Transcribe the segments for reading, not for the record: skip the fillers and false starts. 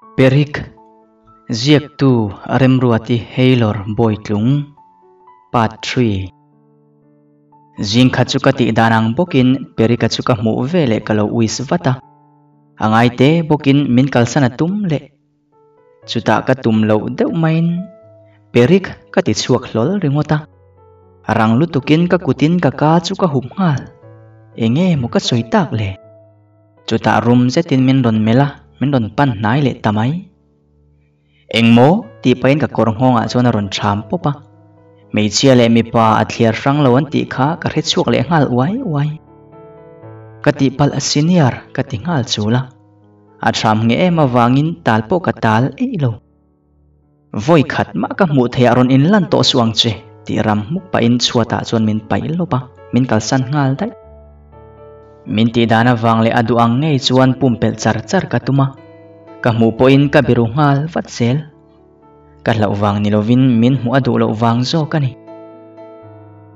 Perik, Ziaktu Remruati Haylor Bawitlung, Part Three. Zing khat chu ka tih dan ang bawkin Perika chu ka hmuh ve leh ka lo uis vat a. A ngai te bawkin min kalsan a tum leh. Chutah ka tum loh deuh maiin Perik ka ti chhuak hlawl ringawt a. Rang lutukin ka kutin ka ka chu ka hup nghal. Enge maw ka sawi tak le? Chutah rum zetin min rawn melh a, min rawn pan hnai leh ta mai. Engmaw? tih pahin ka kawr nghawngah chuan a rawn ṭham pawp a. Hmeichhia leh mipa a thliar hrang lo an tih kha ka hre chhuak leh nghal uai uai. Ka tihpalh a senior ka ti nghal chul a. A ṭham nge em avangin tal pawh ka tal eih lo. Vawi khat mah ka hmuh theih ah rawn inlan tawh suh ang che tih ram hmuk pahin chhuatah chuan min paih lawp a, min kalsan nghal daih. Min tih dan avang leh a duh ang ngei chuan pumpelh char char ka tum a, ka hmuh pawhin ka biru nghal vat zel. Ka hlauh vang ni lovin min hmuh a duh loh vang zawk a ni.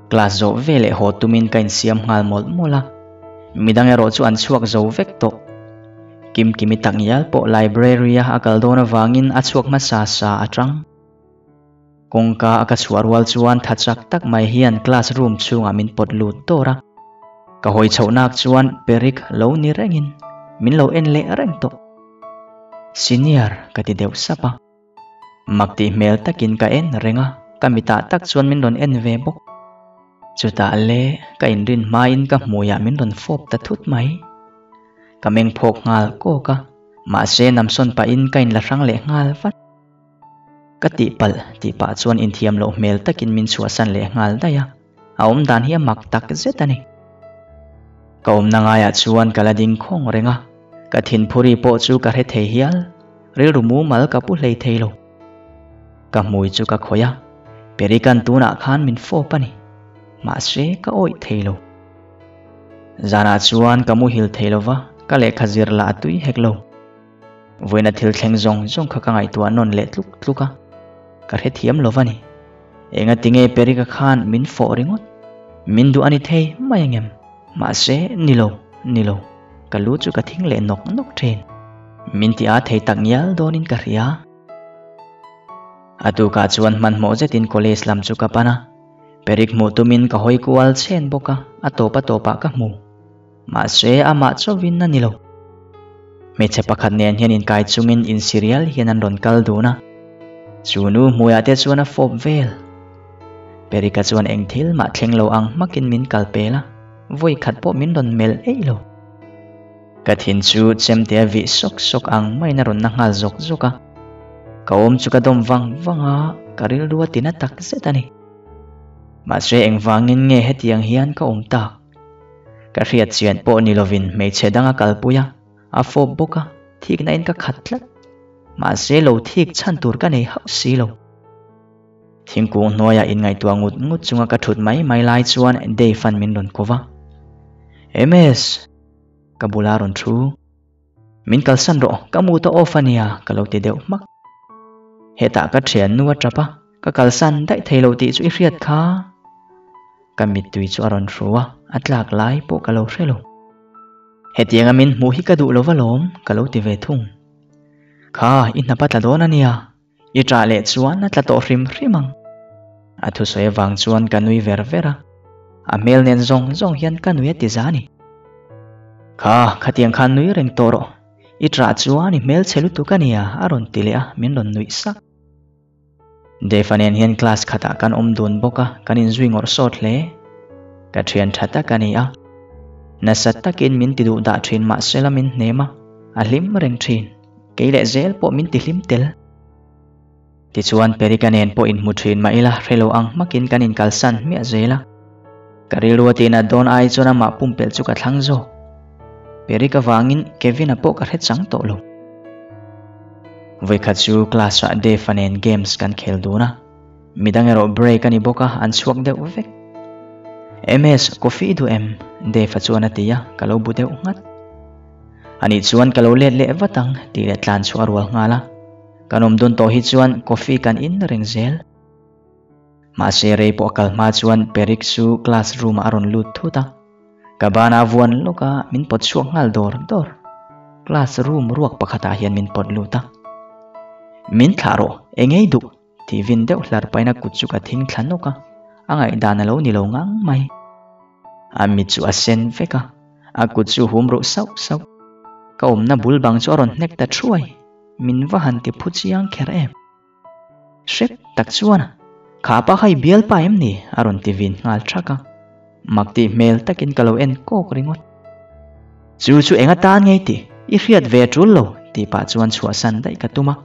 Class zawh ve leh haw tumin ka insiam nghal mawlh mawlh a, midang erawh chu an chhuak zo vek tawh. Kimkimi takngial pawh library-a a kal dawn avangin a chhuak hmasa sa a tang. Kawngka a ka chhuah rual chuan tha chak tak mai hian class room chhungah min pawt lut dawr a. Ka hawi chhoh nak chuan Perik lo ni rengin min lo en leh reng tawh. Senior ka ti deuh sap a. Mak tih hmel takin ka en reng a, ka mitah tak chuan min rawn en ve bawk. Chutah le ka inrin hmain ka hmuiah min rawn fawp ta thut mai. Ka meng phawk nghal kawk a, mahse namsawn pahin ka inla hrang leh nghal vat. Ka tihpalh tih pah chuan inthiam loh hmel takin min chhuahsan leh nghal daih a, a awm dan hi a mak tak zet a ni. Ka awmna ngaiah chuan ka la ding khawng reng a, ka thinphuri pawh chu ka hre thei hial, rilru mumal ka pu hlei thei lo. Ka hmui chu ka khawih a, Perikan tunah khan min fawp a ni, mahse ka awih thei lo. Zanah chuan ka muhil thei lo va, ka lehkha zir lah a tui hek lo. Vawiina thil thleng zawng zawng kha ka ngaihtuah nawn leh tluk tluk a, ka hrethiam lo va ni. Engati nge Perika khan min fawh ringawt? Min duh a ni thei mai angem? Mahse, ni lo, ni lo, ka lu chu ka thing leh nawk nawk thin. Min ti a thei tak ngial dawnin ka hria. A tukah chuan hmanhmawh zetin college lam chu ka pan a. Perik hmuh tumin ka hawi kual chhen bawk a, a tawp a tawpah ka hmu. Mahse, amah chauhin a ni lo. Hmeichhe pakhat nen hian inkai chungin insirial hian an rawn kal dun a. Chu nu hmuiah te chuan a fawp vel. Perika chuan eng thil mah thleng lo ang hmakin min kal pel a, vawi khat pawh min rawn melh eih lo. Ka thin chu chemte a vih sawk sawk ang maiin a rawn na nghal zawk zawk a. Ka awm chu ka dawm vang vang a, ka rilru a tina tak zet a ni. Mahse engvangin nge hetiang hian ka awm tak? Ka hriat chian pawh ni lovin hmeichhe dang a kalpui a, a fawp bawk a, thikna in ka khat tlat. Mahse lo thik chhan tur ka nei hauh si lo. Thingkung hnuaiah inngaihtuah ngut ngut chunga ka thut mai mai lai chuan Dave an min rawn ko va. MS! Ka bula rawn thu. Min kalsan rawh, ka mu ta off a nia, ka lo ti deuh hmak. Hetah ka thiannu a tap a, ka kalsan daih thei lo tih chu i hriat kha. Ka mittui chu a rawn hru a, a tlak lai pawh ka lo hre lo. Hetianga min hmuh hi ka duh lo va lawm, ka lo ti ve thung. Kha, i hnap a tla dawn a nia, I ṭah leh chuan a tla tawh hrim hrim ang. A thusawi avang chuan ka nui ver ver a, a hmel nen zawng zawng hian ka nui a ti za a ni. Kha, khatiang khan nui reng tawh rawh, i ṭah chuan i hmelchhe lutuk a nia a rawn ti leh a, min rawn nuih sak. Dave-a nen hian class khatah kan awm dun bawk a, kan inzui ngawrh sawt hle. Ka ṭhian ṭha tak a ni a, nasa takin min ti duh dah ṭhin mahsela min hnem a, a hlim reng ṭhin. Kei leh zel pawh min ti hlim tel. Tichuan Perika nen pawh inhmu thin mah ila hre lo ang hmakin kan inkalsan hmiah zel a. Ka rilru a tihna dawn ai chuan amah pumpelh chu ka thlang zawk. Perika vangin Kevin-a pawh ka hre chang tawh lo. Vawikhat chu class-ah Dave-a nen games kan khel dun a. Midang erawh break a ni bawk a, an chhuak deuh vek. MS, coffee i duh em? Dave-a chuan a ti a, ka lo bu deuh nghat. Anih chuan ka lo let leh vat ang tih leh tlan chhuah a rual nghal a. Kan awm dun tawh hi chuan coffee kan in reng zel. Mahse rei pawh a kal hma chuan Perik chu class room ah a rawn lut thut a. Ka ban a vuan lawk a, min pawt chhuak nghal dawr dawr. Class room ruak pakhat ah hian min pawt lut a. Min thlah rawh, eng ei duh? tih vin deuh hlar pahin a kut chu ka thing thla nawk a, a ngaihdan a lo ni lo ngang mai. A mit chu a sen vek a, a kut chu hum ruh sauh sauh. Ka awmna bul bang chu a rawn hnek ta thuai, min va han ti phu chiang kher em. Hrep tak chuan a, Kha pa kha i bial pa em ni? a rawn ti vin nghal thak a, mak tih hmel takin ka lo en kawk ringawt. Chu chu eng atan ngei tih i hriat ve a tul lo tih pah chuan chhuahsan daih ka tum a,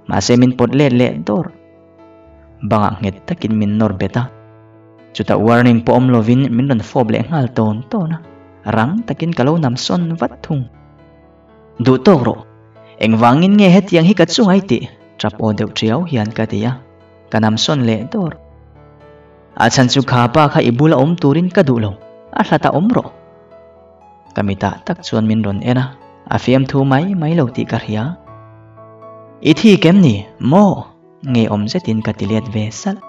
mahse min pawt let leh dawr. Bangah nghet takin min nawr bet a, chutah warning pawh awm lovin min rawn fawp leh nghal tawn tawn a, rang takin ka lo nam sawn vat thung. Duh tawk rawh, engvangin nge hetiang hi ka chungai tih tap aw deuh tiau hian ka ti a, ka nam sawn leh dawr. A chhan chu kha pa kha i bula awm turin ka duh lo, a hlatah awm rawh. Ka mitah tak chuan min rawn en a, a fiamthu mai mai lo tih ka hria. I thi kem ni maw? Nge awm zetin ka ti let ve salh.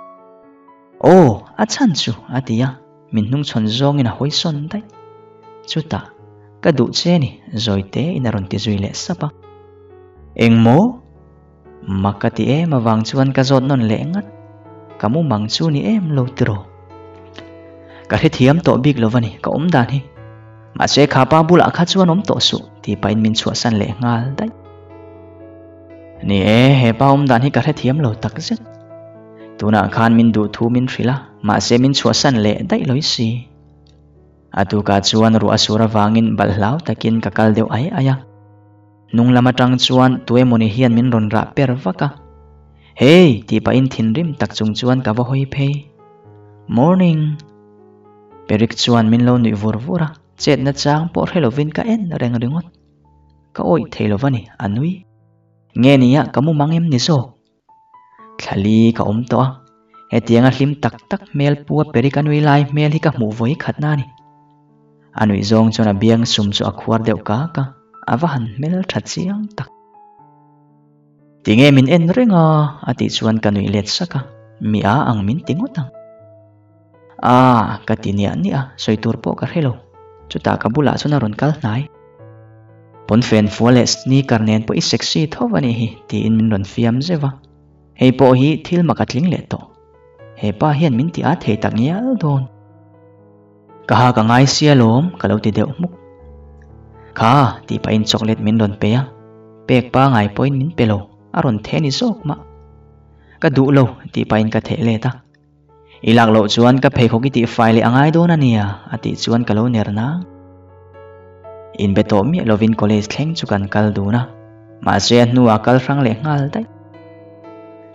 Aw, a chhan chu a ti a, min hnungchhawn zawngin a hawi sawn daih. Chutah, ka duh che ni, zawi tein a rawn ti zui leh sap a. Eng maw? Mak ka ti em avang chuan ka zawt nawn leh ngat. Ka mumang chu ni em lo tiraw? Ka hrethiam tawh bik lo va ni, ka awm dan hi. Mahse kha pa bulah kha chuan awm tawh suh tih pahin min chhuahsan leh nghal daih. Ni e, he pa awm dan hi ka hrethiam lo takzet. Tunah khan min duh thu min hrilh a, mahse min chhuahsan leh daih lawih si. A tukah chuan ruah a sur avangin balhlau takin ka kal deuh ai ai a. Hnung lam atang chuan tuemawni hian min rawn rah per vak a. Hey! tih pahin thinrim tak chung chuan ka va hawi phei. Morning! Perik chuan min lo nuih vur vur a, chetna chang pawh hre lovin ka en reng ringawt. Ka awih thei lo va ni, a nui. Nge nia ka mu mang em ni zawk? Thlali ka awm tawh a, hetianga hlim tak tak hmel pu a Perik a nui lai hmel hi ka hmuh vawi khatna a ni. A nuih zawng chuan a biang sum chu a khuar deuh kak a, a va han hmel tha chiang tak. Tinge min en reng a? a tih chuan ka nuih let sak a, mi a ang min ti ngawt ang. A, ka ti niah niah a, sawi tur pawh ka hre lo. Chutah ka bulah chuan a rawn kal hnai. Pawnfen fual leh sneaker nen pawh i sexy tho a nih hi, tiin min rawn fiam zeuh a. Hei pawh hi thil mak a tling leh tawh. He pa hian min ti a thei tak ngial dawn. Ka ha ka ngai sia lawm, ka lo ti deuh hmuk. Kha, tih pahin chocolate min rawn pe a, pek pangai pawhin min pe lo, a rawn the ni zawk mah. Ka duh lo, tih pahin ka theh let a. I lak loh chuan ka pheikhawk i tih fai leh a ngai dawn a nia, a tih chuan ka lo ner nang. Inbe tawh miah lovin college thleng chu kan kal dun a, mahse a hnuah kal hrang leh nghal daih.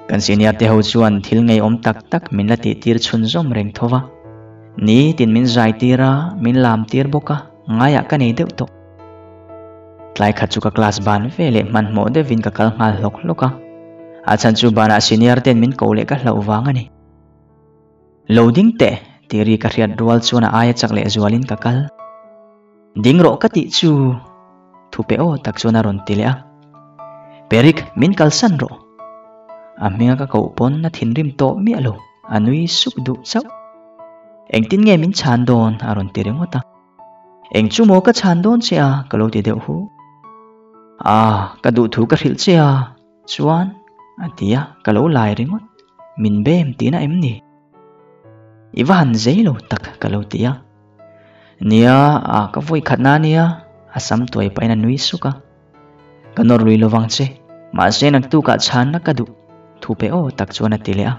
Kan senior te ho chuan thil ngeiawm tak tak min la tih tir chhunzawm reng tho va. Ni tin min zai tir a, min lam tir bawk a, ngaiah ka nei deuh tawh. Tlai khat chu ka class ban ve leh hmanhmawh deuhin ka kal nghal hlawk hlawk a, a chhan chu banah senior ten min ko leh ka hlauh vang a ni. Lo ding teh tih ri ka hriat rual chuan a aia chak leh zualin ka kal. Ding rawh ka tih chu thu pe aw tak chuan a rawn ti leh a. Perik min kalsan rawh. A hminga ka koh pawn a thinrim tawh miah lo, a nui suk duh chauh. Engtin nge min chhan dawn a rawn ti ringawt a. Eng chu maw ka chhan dawn che a ka lo ti deuh hu. Ah, ka duh thu ka hrilh che a, chuan a ti a, ka lo lai ringawt. Min bem tihna em ni? I va han zei lo tak ka lo ti a. Nia, a ka vawi khatna ania, a sam tuai pahin a nui suk a. Ka nawr lui lovang che, mahse naktukah chhanna ka duh, thu pe aw tak chuan a ti leh a.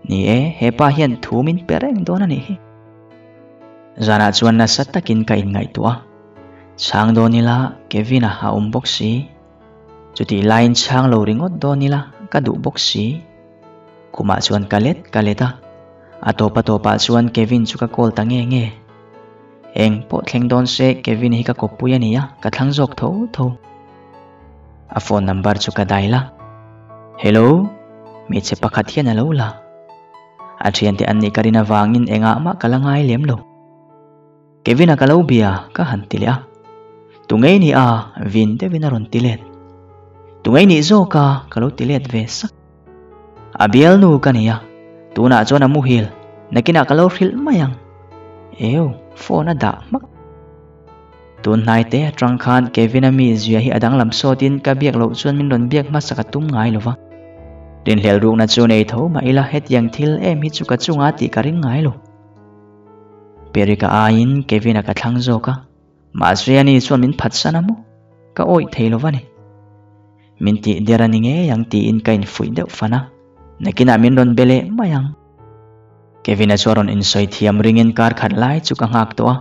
Ni e, he pa hian thu min pe reng dawn a nih hi. Zanah chuan nasa takin ka inngaihtuah a, chhang dawn ila Kevin-a a awm bawk si. Chutih laiin chhang lo ringawt dawn ila ka duh bawk si. Khumah chuan ka let ka let a, a tawp a tawpah chuan Kevin chu ka call ta nge nge. Eng pawh thleng dawn se Kevin hi ka kawppui a ni a, ka thlang zawk tho tho. A phone number chu ka dail a. Hello, hmeichhe pakhat hian a lo la. A thiante an nih ka rin avangin engah mah ka la ngai lem lo. Kevin-a ka lo bia ka han ti leh a. Tungei ni a, vin deuhin a rawn ti let. Tungei nih zawk a, ka lo ti let ve sak. A bialnu ka nei a, tunah chuan a muhil, nakinah ka lo hrilh mai ang. Eu, phone a dah hmak. Tun hnai te atang khan Kevin-a mi zia hi a danglam sawtin ka biak loh chuan min rawn biak hmasa ka tum ngai lo va. Rinhlelh rukna chu nei tho mah ila hetiang thil em hi chu ka chunga tih ka ring ngai lo. Perika aiin Kevin-a ka thlang zawk a, mahse ani chuan min phatsan a maw? Ka awih thei lo va ni. Min tih der a ni ngei ang tiin ka infuih deuh fan a, nakinah min rawn be leh mai ang. Kevin-a chu a rawn insawi thiam ringin kar khat lai chu ka nghak tawh a,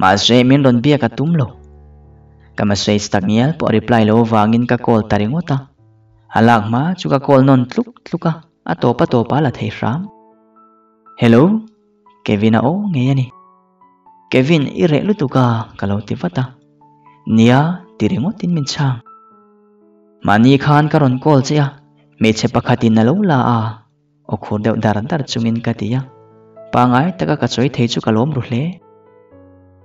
mahse min rawn biak a tum lo. Ka message tak ngial pawh a reply lo avangin ka call ta ringawt a, a lak hma chu ka call nawn tluk tluk a, a tawp a tawp a la thei hram. Hello, Kevin-a aw ngei a ni. Kevin, i reh lutuk a, ka lo ti vat a. Nia, ti ringawtin min chhang. Mahni khan ka rawn call che a, hmeichhe pakhatin a lo la a. Aw khur deuh dar dar chungin ka ti a, pangai taka ka chawi thei chu ka lawm ru hle.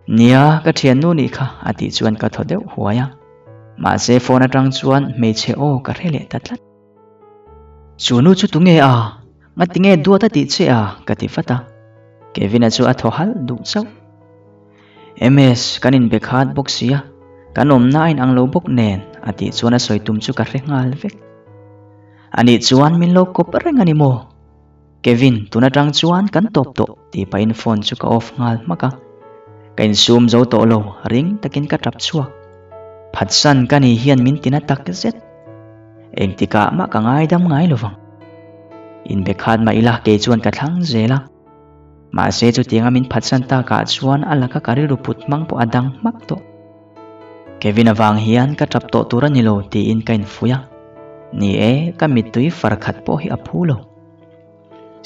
Nia, ka thiannu nih kha a tih chuan ka thaw deuh huai a, mahse phone atang chuan hmeichhe aw ka hre leh ta tlat. Chu nu chu tunge a? Ngatinge duat a tih che a? ka ti vat a, Kevin-a chu a thaw halh duh chauh. MS, kan inbe khat bawk sia, kan awmna a inang lo bawk nen a tih chuan a sawi tum chu ka hre nghal vek. Anih chuan min lo kawp reng a ni maw? Kevin, tun atang chuan kan tawp tawh tih pahin phone chu ka off nghal hmak a. Ka insum zo tawh lo, ring takin ka tap chhuak. Phatsan ka ni hian min tina tak zet. Engtikah mah ka ngaidam ngai lo vang. Inbe khat mah ila kei chuan ka thlang zel a. Mahse chutianga min phatsan takah chuan a laka ka rilru put hmang pawh a dang hmak tawh. Kevin avang hian ka tap tawh tur a ni lo tiin ka infuih a. Ni e, ka mittui far khat pawh hi a phu lo.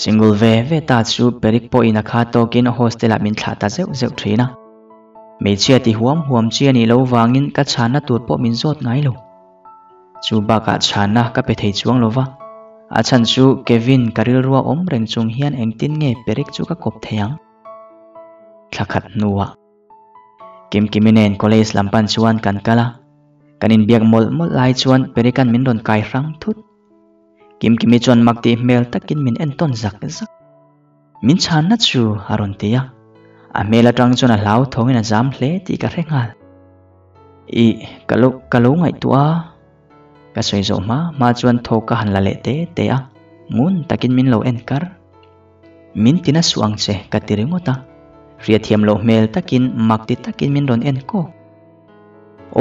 Single ve ve ta chu Perik pawhin a kha tawkin hostel ah min thlah ta zeuh zeuh thin a. Hmeichhia ti huam huam chi a nih loh vangin ka chhanna tur pawh min zawt ngai lo. Chu bakah chhanna ka pe thei chuang lo va, a chhan chu Kevin ka rilrua awm reng chung hian engtin nge Perik chu ka kawp thei ang? Thla khat hnuah Kimkimi nen college lam pan chuan kan kal a, kan inbiak mawlh mawlh lai chuan Perikan min rawn kai hrang thut. Kimkimi chuan mak tih hmel takin min en tawn zak zak. Min chhanna chu a rawn ti a, a hmel atang chuan a hlauthawngin a zam hle tih ka hre nghal. Ih, ka lo ka lo ngaihtuah a, ka sawi zawh hma hma chuan thaw ka han la leh te te a, ngun takin min lo en kar. Min tina suh ang che ka ti ringawt a, hriatthiam loh hmel takin mak ti takin min rawn en kawk.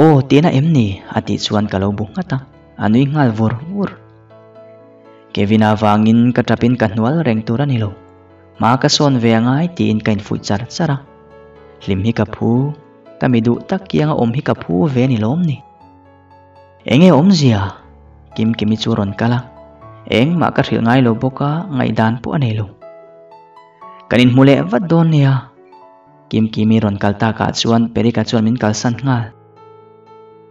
Aw tina em ni? a tih chuan ka lo bu nghat a, a nui nghal vur vur. Kevin-a vangin ka tapin ka hnual reng tur a ni lo. Hma ka sawn ve a ngai tiin ka infuih char char a. Hlim hi ka phu, ka mi duh tak kianga awm hi ka phu ve a ni lawm ni. Enge awmzia? Kimkimi chu a rawn kal a, engmah ka hrilh ngai lo bawk a, ngaihdan pawh a nei lo. Kan inhmu leh vat dawn nia. Kimkimi rawn kal takah chuan Perika chuan min kalsan nghal.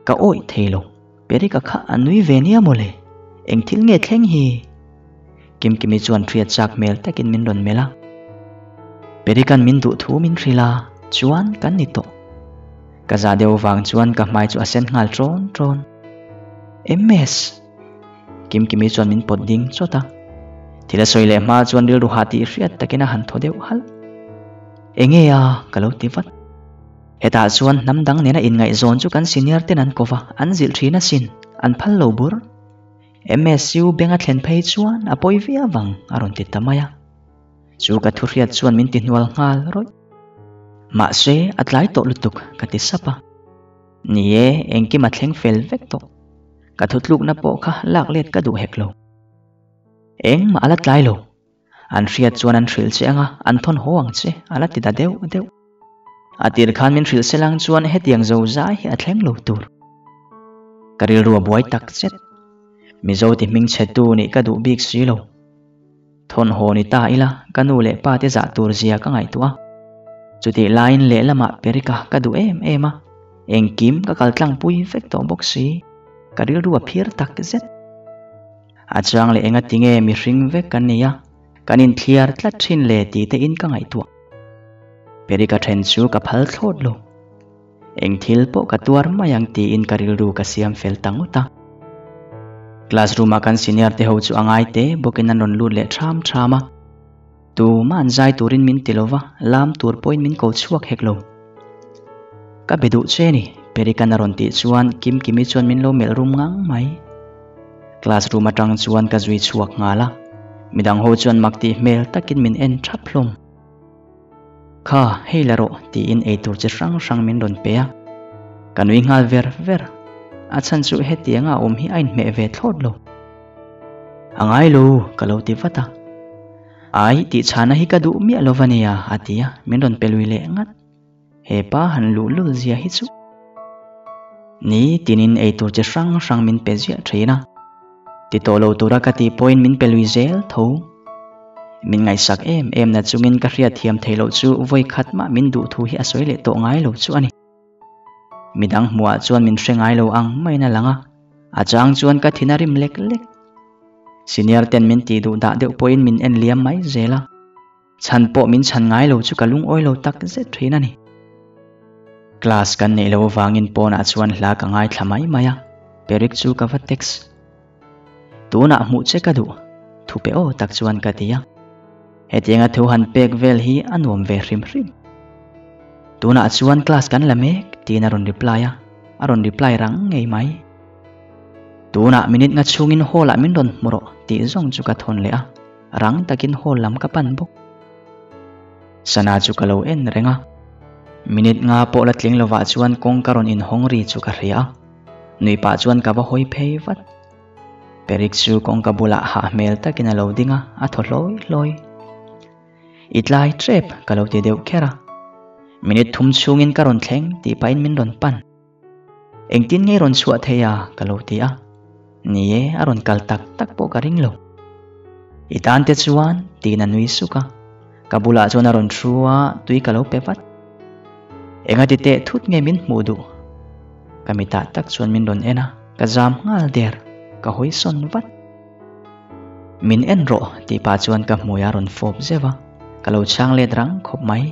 Ka awih thei lo, Perika kha a nui ve nia mawle, eng thil nge thleng hi? Kimkimi chuan hriat chak hmel takin min rawn melh a. Perikan min duh thu min hrilh a, chuan kan ni tawh. Ka za deuh vang chuan ka hmai chu a sen nghal ṭawn ṭawn. MS! Kimkimi chuan min pawt ding chawt a. Thil a sawi leh hma chuan rilru hah tih hriat takin a han thaw deuh halh. Enge a? ka lo ti vat. Hetah chuan hnam dang nena inngaihzawn chu kan senior ten an ko va, an zilh ṭhin asin, an phal lo bur. MSU beng a thlen phei chuan a pawi viau ang a rawn ti ta mai a. Chu ka thu hriat chuan min ti hnual nghal rawih. Mahse, a tlai tawh lutuk ka ti sap a. Ni e, engkim a thleng fel vek tawh. Ka thutlukna pawh kha lak let ka duh hek lo. Engmah a la tlai lo. An hriat chuan an hrilh che anga an thawn haw ang che a la ti ta deuh deuh. A tir khan min hrilh selang chuan hetiang zo zai hi a thleng lo tur. Ka rilru a buai tak zet. Mizo ti hming chhe tu nih ka duh bik si lo. Thawn haw ni ta ila ka nu leh pa te zah tur zia ka ngaihtuah a. Chutih laiin lehlamah Perika ka duh em em a, engkim ka kal tlangpui vek tawh bawk si. Ka rilru a phir tak zet. A chang leh enga tinge mihring vek kan nei a, kan inthliar tlat thin le tih te in ka ngaihtuah. Perika then chu ka phal thlawt lo. Eng thil pawh ka tuar mai ang tiin ka rilru ka siam fel ta ngawt a. Classroom ah kan senior te ho chu a ngai te bawkin an rawn lut leh ṭham ṭham a. Tumah an zai turin min ti lova, lam tur pawhin min ko chhuak hek lo. Ka be duh che ni, Perikan a rawn tih chuan Kimkimi chuan min lo melh rum ngang mai. Class room atang chuan ka zui chhuak nghal a, midang ho chuan mak tih hmel takin min en thap hlawm. Kha, hei la rawh tiin eitur chi hrang hrang min rawn pe a, ka nui nghal ver ver. A chhan chu hetianga a awm hi a inhmeh ve thlawt lo. A ngai lo, ka lo ti vat a. Ai, tihchhana hi ka duh miah lo va nia, a ti a, min rawn pe lui leh ngat. He pa han luh lul zia hi chu. Ni tinin eitur chi hrang hrang min pe ziah thin a. Ti tawh lo tura ka tih pawhin min pe lui zel tho. Min ngaihsak em em na chungin ka hriat thiam theih loh chu vawi khat mah min duh thu hi a sawi leh tawh ngai lo chu a ni. Midang hmuhah chuan min hre ngai lo ang maiin a lang a, a chang chuan ka thin a rim lek lek. Senior ten min tih duh dah deuh pawhin min en liam mai zel a. Chhan pawh min chhan ngai lo chu ka lungawi lo tak zet thin a ni. Class kan neih loh avangin pawnah chuan hla ka ngaithla mai mai a, Perik chu ka va text. Tunah hmuh che ka duh, thu pe aw tak chuan ka ti a. Hetianga thu han pek vel hi a nuam ve hrim hrim. Tunah chuan class kan la mek tiin a rawn reply a, a rawn reply rang ngei mai. Tunah minute nga chhungin hall ah min rawn hmu rawh tih zawng chu ka thawn leh a. Rang takin hall lam ka pan bawk. Sana chu ka lo en reng a. Minute nga pawh la tling lovah chuan kawng ka rawn inhawng ri chu ka hria a. Nui pah chuan ka va hawi phei vat. Perik chu kawngka bulah hah hmel takin a lo ding a, a thaw hlawi hlawi. I tlai tep ka lo ti deuh kher a. Minute thum chhungin ka rawn thleng tih pahin min rawn pan. Engtin nge rawn chhuah thei a? ka lo ti a. Ni e, a rawn kal tak tak pawh ka ring lo. I tan te chuan tiin a nui suk a. Ka bulah chuan a rawn thu a, tui ka lo pe vat. Enga ti teh thut nge min hmuh duh? Ka mitah tak chuan min rawn en a, ka zam nghal der, ka hawi sawn vat. Min en rawh tih pah chuan ka hmui a rawn fawp zeuh a, ka lo chhang let rang khawp mai.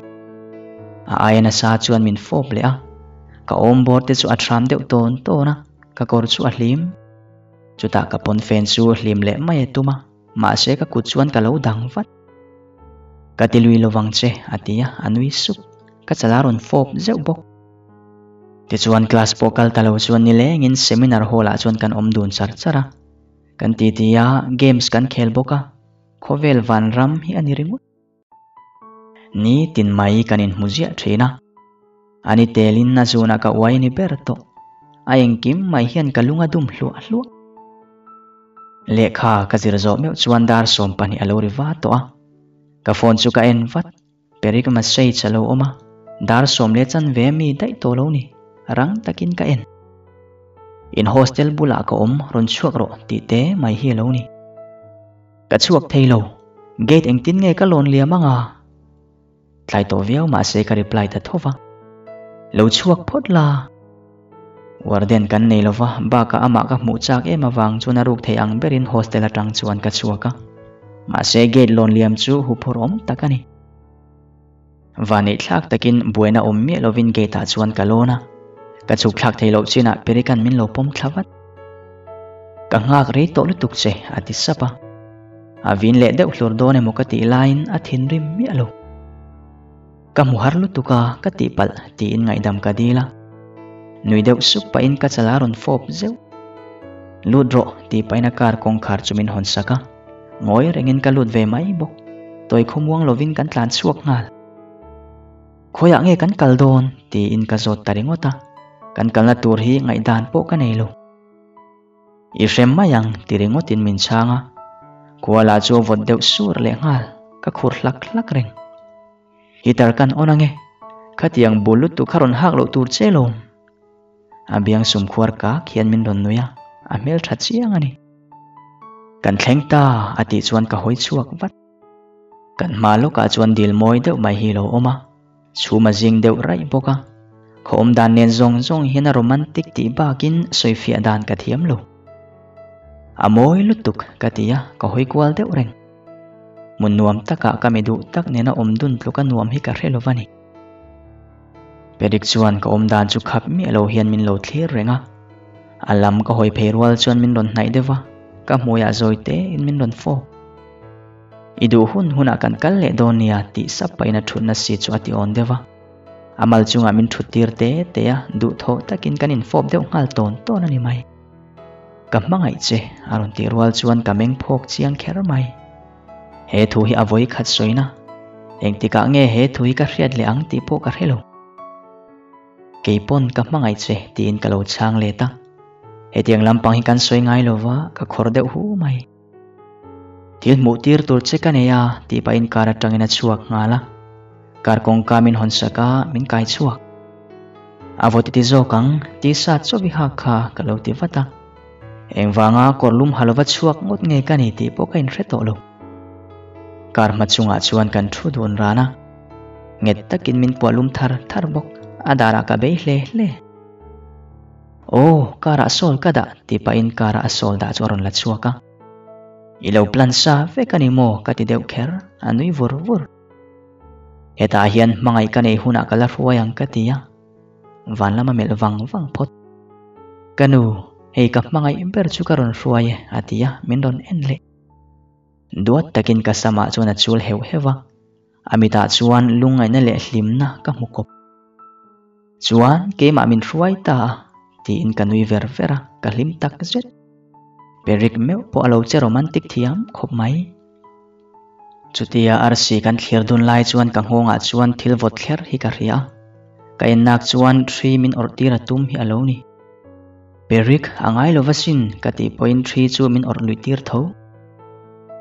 A aia nasa chuan min fawp leh a, ka awm bawr te chu a thram deuh tawn tawn a, ka kawr chu a hlim. Chutah ka pawnfen chu hlim leh mai a tum a, mahse ka kut chuan ka lo dang vat. Ka ti lui lovang che a ti a, a nui sup. Ka chala rawn fawp zeuh bawk. Tichuan class pawh kal ta lo chuan nilengin seminar hall ah chuan kan awm dun char char a. Kan titi a, games kan khel bawk a, khawvel vanram hi a ni ringawt. Ni tin mai kan inhmu ziah thin a, a ni telin a zunah ka uai ni ber tawh. A engkim mai hian ka lung a dum hluah hluah. Lehkha ka zir zawh meuh chuan dar 12 a lo ri va tawh a, ka phone chu ka en vat. Perik message a lo awm a, dar sawm leh chanve mi daih tawh lo ni, rang takin ka en. In hostel bulah ka awm rawn chhuak rawh tih te mai hi a lo ni. Ka chhuak thei lo, gate engtin nge ka lawn liam anga? Tlai tawh viau mahse ka reply ta tho va. Lo chhuak phawt la. Warden kan nei lova, bakah amah ka hmuh chak em avang chuan a ruk thei ang berin hostel atang chuan ka chhuak a. Mahse gate lawn liam chu huphurh awm tak a ni. Vaneih thlak takin buaina awm miah lovin gate ah chuan ka lawn a, ka chhuk thlak thei loh chinah Perikan min lo pawm thla vat. Ka nghak rei tawh lutuk che a ti sap a. A vin leh deuh hlur dawn emaw ka tih laiin a thinrim miah lo. Ka hmu har lutuk a, ka tihpalh tiin ngaihdam ka dil a. Nui deuh sup pahin ka chala rawn fawp zeuh. Lut rawh tih pahin a car kawngkhar chu min hawn sak a. Ngawi rengin ka lut ve mai bawk. Tawi khawmuang lovin kan tlan chhuak nghal. Khawiah nge kan kal dawn? tiin ka zawt ta ringawt a. Kan kalna tur hi ngaihdan pawh ka nei lo. I hrem mai ang ti ringawtin min chhang a. Kuala chu a vawt deuh sur leh nghal, ka khur hlak hlak reng. Heater kan on ange, khatiang bul lutuk kha rawn hak loh tur che lawm. A biang sum khuar kak hian min rawn nui a, a hmeltha chiang a ni. Kan thleng ta a tih chuan ka hawi chhuak vat. Kan hma lawkah chuan dil mawi deuh mai hi lo awm a. Chhum a zing deuh raih bawk a, khaw awm dan nen zawng zawng hian a romantic tih bakin sawifiah dan ka thiam lo. A mawi lutuk ka ti a, ka hawi kual deuh reng. Hmun nuam takah ka mi duh tak nena awm dun tluka nuam hi ka hre lo va ni. Perik chuan ka awm dan chu khap miah lo hian min lo thlir reng a. A lam ka hawi phei rual chuan min rawn hnaih deuh va, ka hmuiah zawi tein min rawn fawk. I duh hun hunah kan kal leh dawn nia tih sap pahin a thutna si chu a ti awn deuh a. A mal chungah min thut tir te te a, duhthawh takin kan infawp deuh nghal tawn tawn a ni mai. Ka hmangaih che a rawn tih rual chuan ka meng phawk chiang kher mai. He thu hi a vawi khat sawina, engtikah nge he thu hi ka hriat leh ang tih pawh ka hre lo. Kei pawn ka hmangaih che tiin ka lo chhang let a. Hetiang lampang hi kan sawi ngai lo va, ka khawr deuh hu mai. Thil hmuh tir tur che ka nei a tih pahin car atangin a chhuak nghal a. Car kawngka min hawn sak a, min kai chhuak. A vaw titi zawk ang, tisa chawi hak kha ka lo ti vat a. Engvanga kawr lum ha lova chhuak ngawt nge ka ni tih pawh ka inhre tawh lo. Car hma chungah chuan kan thu dun ran a. Nghet takin min puah lum thar thar bawk, a darah ka bei hle hle. Aw, car ah sawl ka dah tih pahin car ah a sawl dah chu a rawn la chhuak a. I lo plan sa vek a ni maw ka ti deuh kher, a nui vur vur. Hetah hian hmangaih ka nei hunah ka la hruai ang ka ti a, van lama melh vang vang phawt. Ka nu, hei ka hmangaih ber chu ka rawn hruai e a ti a, min rawn en leh. Duat takin ka samah chuan a chul heuh heuh a, a mitah chuan lungngaihna leh hlimna ka hmu kawp. Chuan keimah min hruai ta a, tiin ka nui ver ver a, ka hlim tak zet. Perik meuh pawh a lo che romantic thiam khawp mai. Chutia arsi kan thlir dun lai chuan ka nghawngah chuan thil vawt thler hi ka hria a, ka ennak chuan ṭhi min awrh tir a tum hi a lo ni. Perik, a ngai lo va sin, ka tih pawhin ṭhi chu min awrh luih tir tho.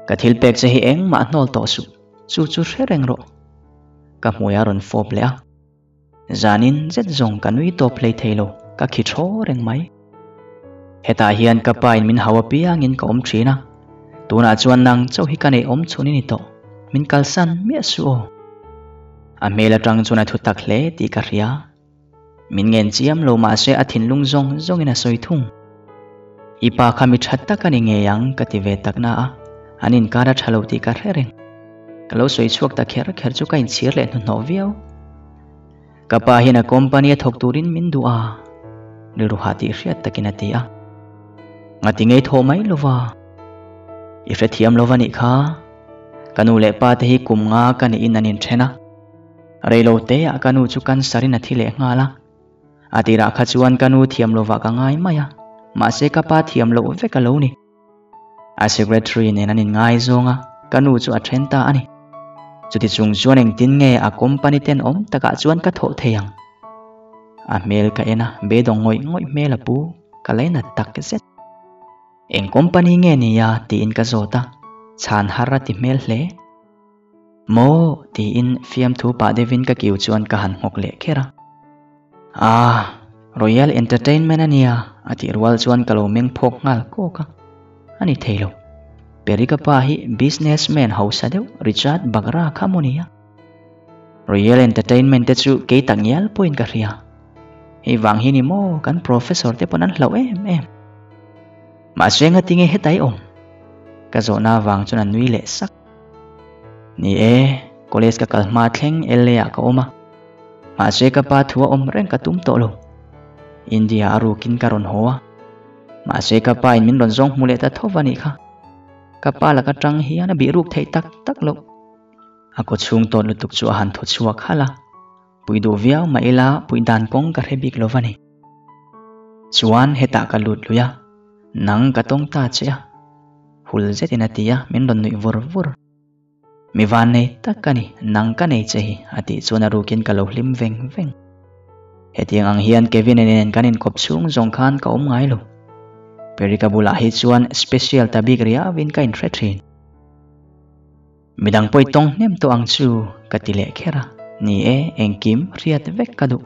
Ka thil pek che hi engmah hnawl tawh suh, chu chu hre reng rawh. Ka hmui a rawn fawp leh a. Zanin zet zawng ka nui tawp hlei thei lo, ka khi thaw reng mai. Hetah hian ka pa in min hau apiangin ka awm thin a, tunah chuan nang chauh hi ka neih awm chhun i ni tawh, min kalsan miah suh aw. A hmel atang chuan a thu tak hle tih ka hria. Min ngen chiam lo mahse a thinlung zawng zawngin a sawi thung. I pa kha mi tha tak a ni ngei ang ka ti ve tak na a, an inkar a tha lo tih ka hre reng. Ka lo sawi chhuak ta kher kher chu ka inchhir leh hnuhnawh viau. Ka pa hian a company a thawk turin min duh a, rilru hah tih hriat takin a ti a. Ngati ngei thawh mai lova, i hrethiam lova nih kha. Ka nu leh pa te hi kum nga ka niin an inthen a. Reilo te ah ka nu chu cancer in a thi leh nghal a, a tirah kha chuan ka nu thiam lovah ka ngai mai a, mahse ka pa thiam loh vek a lo ni. A secretary nen an inngaizawng a, ka nu chu a then ta a ni. Chuti chung chuan engtin nge a company ten awm takah chuan ka thawh thei ang? A hmel ka en a, beidawng ngawih ngawih hmel a pu, ka lainat tak zet. Eng company nge nia tiin ka zawt a, chhan har a ti hmel hle. Maw? tiin fiamthu pah deuhin ka kiu chuan ka han nghawk leh kher a. Ah, Royal Entertainment a nia, a tih rual chuan ka lo meng phawk nghal kawk a. A ni thei lo. Perry ka pa hi businessman hausa deuh Richard Bagra kha maw nia? Royal Entertainment te chu kei tak ngial pawhin ka hria. Hei vang hi ni maw kan professor te pawn an hlauh em em. Mahse ngatinge hetai awm? Ka zawhna avang chuan a nui leh sak. Ni e, college ka kal hma thleng LA ah ka awm a. Mahse ka pa thu a awm reng ka tum tawh lo. India a rukin ka rawn haw a. Mahse ka pa in min rawn zawng hmu leh ta tho va nih kha. Ka pa laka tang hian a bih ruk theih tak tak loh. A kaw chhung tawt lutuk chu a han thaw chhuak halh a. Pui duh viau mah ila pui dan kawng ka hre bik lo va ni. Chuan hetah ka lut lui a, nang ka tawng ta che a. Hul zetin a ti a, min rawn nuih vur vur. Mi van nei tak ka ni, nang ka nei che hi, a tih chuan a rukin ka lo hlim veng veng. Hetiang ang hian Kevin-a nen kan inkawp chhung zawng khan ka awm ngai lo. Perika bulah hi chuan special ta bik riauin ka inhre thin. Midang pawh i tawng hnem tawh ang chu ka ti leh kher a, ni e, engkim hriat vek ka duh.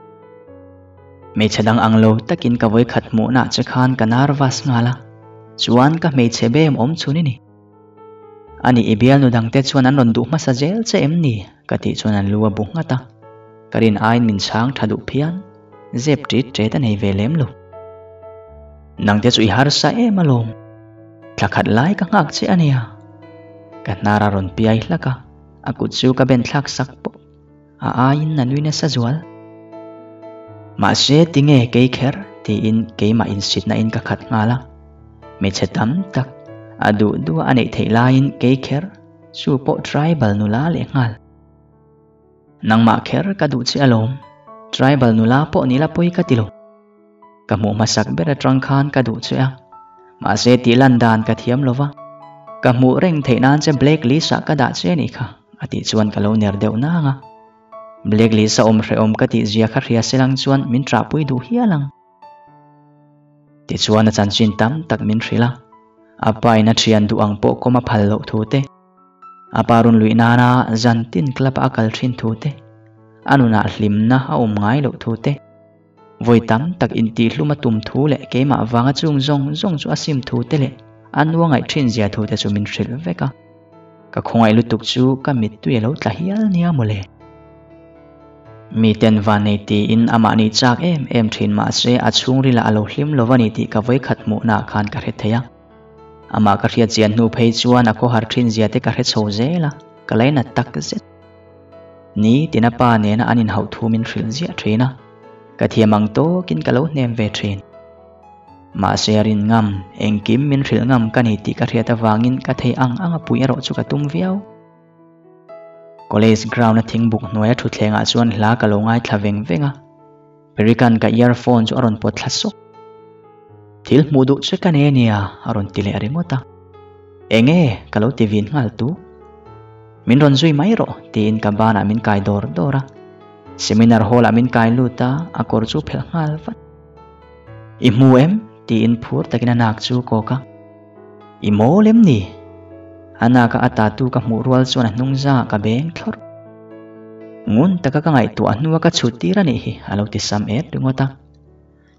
Hmeichhe dang ang lo takin ka vawikhat hmuhna che khan ka nervous nghal a, chuan ka hmeichhe bem awm chhun i ni. Ani i bialnu dangte chuan an rawn duh hmasa zel che em ni? ka tih chuan an lu a bu nghat a, ka rin aiin min chhang tha duh phian, zep ṭit ṭet a nei ve lem lo. Nangte chu i harsa em alawm. Thla khat lai ka nghak che a nia. Ka hnar a rawn piai hlak a, a kut chu ka ben thlak sak pawh. A aiin a nui nasa zual. Mahse tinge kei kher tiin keimah insitna in ka khat nghal a. Hmeichhe tam tak a duh duh a neih theih laiin kei kher chu pawh tribal nula leh nghal. Nangmah kher ka duh che alawm. Tribal nula pawh nila pawi ka ti lo. Ka hmuh hmasak ber atang khan ka duh che a. Mahse tih lan dan ka thiam lo va, ka hmuh reng theih nan che black list ah ka dah che anih kha, a tih chuan ka lo ner deuh nang a. Black list a awm hrehawm ka tih zia kha hria se lang chuan min ṭahpui duh hial ang. Tichuan a chanchin tam tak min hrilh a, a pa in a ṭhian duh ang pawh kawm a phal loh thu te, a pa rawn luih nana zan tin club a kal ṭhin thu te, a nunah hlimna a awm ngai loh thu te, Vawi tam tak intihhlum a tum thu leh keimah vanga chung zawng zawng chu a sim thu te leh a nua ngaih thin zia thu te chu min hrilh vek a. Ka khawngaih lutuk chu ka mittui a lo tla hial nia mawle. Miten vannei tiin amah nih chak em em thin mahse a chhungrilah a lo hlim lo va ni tih ka vawikhat hmuhnaah khan ka hre thei a. Amah ka hriat chian hnu phei chuan a khawhar thin zia te ka hre chho zel a, ka lainat tak zet. Ni tina pa nena an inhauh thu min hrilh ziah thin a, ka thiam ang tawkin ka lo hnem ve thin. Mahse a rin ngam, engkim min hrilh ngam ka ni tih ka hriat avangin ka thei ang anga pui erawh chu ka tum viau. College ground a thingbuk hnuaia thutthlengah chuan hla ka lo ngaithla veng veng a, Perikan ka earphone chu a rawn pawt thla sawk. Thil hmuh duh che ka nei ania a rawn ti leh ringawt a. Enge ka lo ti vin nghal tu. Min rawn zui mai rawh tiin ka banah min kai dawr dawr a. Seminar hall ah min kai lut a, a kawr chu phelh nghal vat. I hmu em? tiin phur takin a nak chu kawk a. I mawl em ni? A naka a tatu ka hmuh rual chuan a hnung zangah ka beng thlawrh. Ngun taka ka ngaihtuah hnua ka chhut tir a nih hi, a lo ti sam et ringawt a.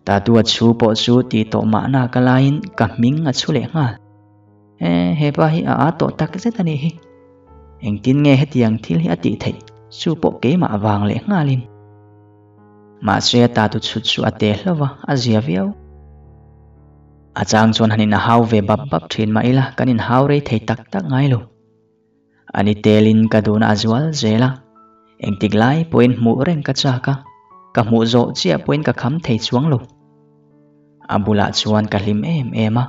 Tatu a chhu pawh chu ti tawh mahna ka laiin ka hming a chhu leh nghal. E, hepa hi a â tawh tak zet a nih hi. Engtin nge hetiang thil hi a tih theih, chu pawh keimah vang leh nghalin. Mahse a tatu chhut chu a te hlauh va, a zia viau. A chang chuan han inhau ve bap bap thin mah ila kan inhau rei thei tak tak ngai lo. A ni telin ka duhna a zual zel a, engtik lai pawhin hmuh reng ka chak a, ka hmuh zawh chiah pawhin ka kham thei chuang lo. A bulah chuan ka hlim em em a,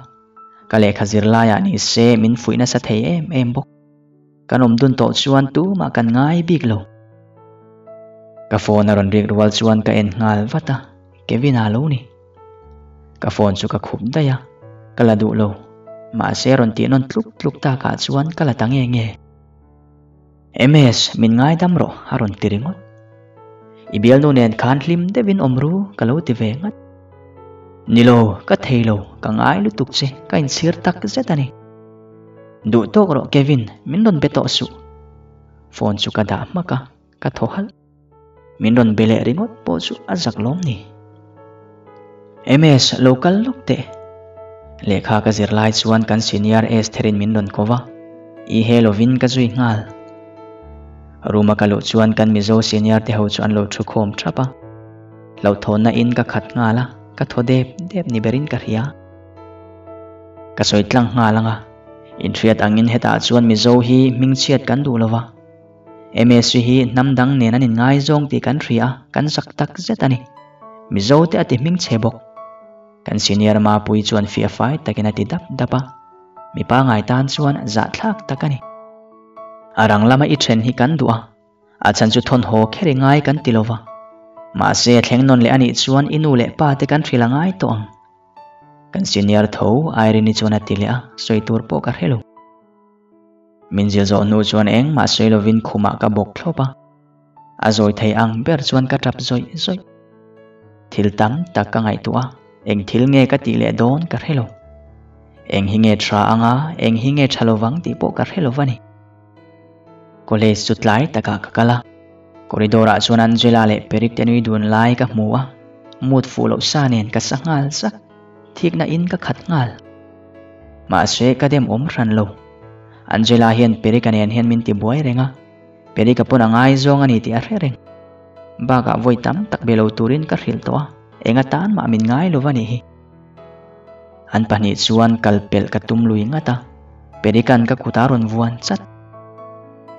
ka lehkha zir laiah ni se min fuih nasa thei em em bawk. Kan awm dun tawh chuan tumah kan ngai bik lo. Ka phone a rawn rik rual chuan ka en nghal vat a, Kevin-a lo ni. Ka phone chu ka khup daih a, ka la duh lo. Mahse rawn tih nawn tluk tluk takah chuan ka la ta nge nge. MS, min ngaidam rawh a rawn ti ringawt. I bialnu nen khan hlim deuhin awm ru ka lo ti ve ngat. Ni lo, ka thei lo, ka ngai lutuk che, ka inchhir tak zet a ni. Duh tawk rawh Kevin, min rawn be tawh suh. Phone chu ka dah hmak a, ka thaw halh. Min rawn be leh ringawt pawh chu a zak lawm ni. MS, lo kal lawk teh. Lehkha ka zir lai chuan kan senior Estherin min rawn ko va, i he lovin ka zui nghal. Room a ka luh chuan kan Mizo senior te ho chu an lo thu khawm thap a. Hlauhthawnna in ka khat nghal a, ka thaw dep dep ni berin ka hria. Ka sawi tlang nghal ang a, inhriat angin hetah chuan Mizo hi hmingchhiat kan duh lo va. MSC hi hnam dang nen an inngaizawng tih kan hria a, kan zak tak zet a ni. Mizo te a ti hming chhe bawk. Kan senior Mapui chuan fiah fai takin a ti dap dap a, mi pangai tan chuan zahthlak tak a ni. A rang lama i then hi kan duh a, a chhan chu thawn haw kher i ngai kan ti lo va. Mahse a thleng nawn leh a nih chuan i nu leh pa te kan hrilh a ngai tawh ang. Kan senior tho Irene-i chuan a ti leh a, sawi tur pawh ka hre lo. Min zil zawh hnu chuan engmah sawi lovin khumah ka bawk thlawp a, a zawi thei ang ber chuan ka tap zawih zawih. Thil tam tak ka ngaihtuah a, eng thil nge ka tih leh dawn ka hre lo. Eng hi nge tha anga eng hi nge tha lovang tih pawh ka hre lo va ni. College chu tlai takah ka kal a, corridor ah chuan Angela leh Perik te nui dun lai ka hmu a, mood fuh loh sa nen ka sa nghal zak. Thikna in ka khat nghal. Mahse ka dem awm hran lo. Angela hian Perika nen hian min ti buai reng a, Perika pawn a ngaizawng a ni tih a hre reng. Bakah vawi tam tak be lo turin ka hrilh tawh a, eng atan mah min ngai lo va nih hi. An pahnih chuan kal pelh ka tum lui ngat a, Perika'n ka kut a rawn vuan chat.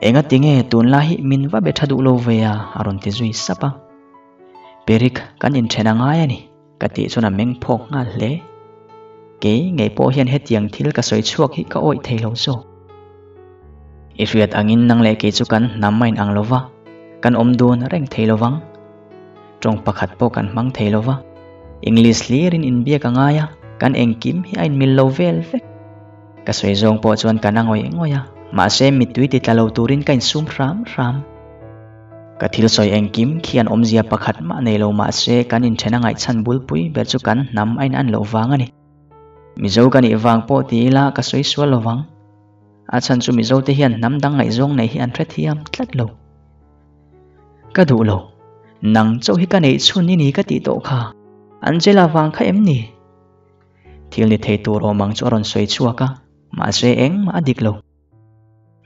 Enga tinge tunlai hi min va be tha duh lo ve a, a rawn ti zui sap a. Perik, kan inthen a ngai a ni. Ka tih chuan a meng phawk nghal hle. Kei ngei pawh hian hetiang thil ka sawi chhuak hi ka awih thei lo zawk. I hriat angin nang leh kei chu kan hnam a inang lo va, kan awm dun reng thei lo vang. Tawng pakhat pawh kan hmang thei lo va, English hlirin inbiak a ngai a. Kan engkim hi a inmil lo vel vek. Ka sawi zawng pawh chuan ka na ngawih ngawih a, mahse mittui ti tla lo turin ka insum hram hram. Ka thil sawi engkim khian awmzia pakhat mah nei lo mahse kan inthen a ngaihchhan bulpui ber chu kan hnam a inan loh vang a ni. Mizo ka nih vang pawh ti ila ka sawi sual lo vang. A chhan chu Mizo te hian hnam dang ngaihzawng neih hi an hrethiam tlat lo. Ka duh lo. Nang chauh hi ka neih chhun i ni ka tih tawh kha. Angela vang kha em ni? Thil ni thei tur awm ang chu a rawn sawi chhuak a, mahse engmah a dik lo.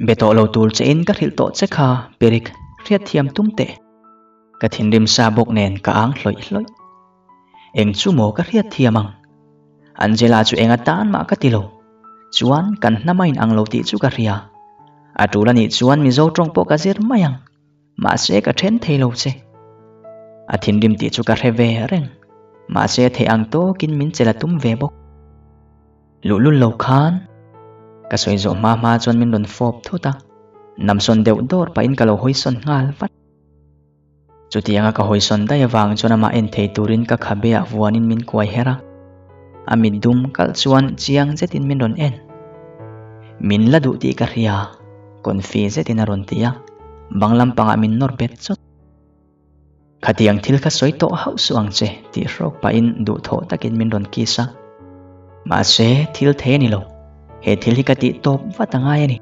Be tawh lo tur che in ka hrilh tawh che kha, Perik, hriatthiam tum teh. Ka thinrim sa bawk nen ka ang hlawih hlawih. Eng chu maw ka hriatthiam ang? Angela chu eng atan mah ka ti lo. Chuan kan hnam a inang lo tih chu ka hria. A tul a nih chuan Mizo tawng pawh ka zir mai ang. Mahse ka then thei lo che. A thinrim tih chu ka hre ve reng. Mahse theih ang tawkin min chelh a tum ve bawk. Luhlul lo khan ka sawi zawh hma hma chuan min rawn fawp thut a. Namsawn deuh dawr pahin ka lo hawisawn nghal vat. Chutianga ka hawisawn daih avang chuan amah en thei turin ka khabe ah vuanin min kuai her a. A mit dum kalh chuan chiang zetin min rawn en. Min la duh tih ka hria, confi zetin a rawn ti a, bang lampangah min nawr bet chawt. Khatiang thil kha sawi tawh hauh suh ang che tih hrawk pahin duhthawh takin min rawn kiss a. Mahse, thil thei a ni lo. He thil hi ka tih tawp vat a ngai a ni.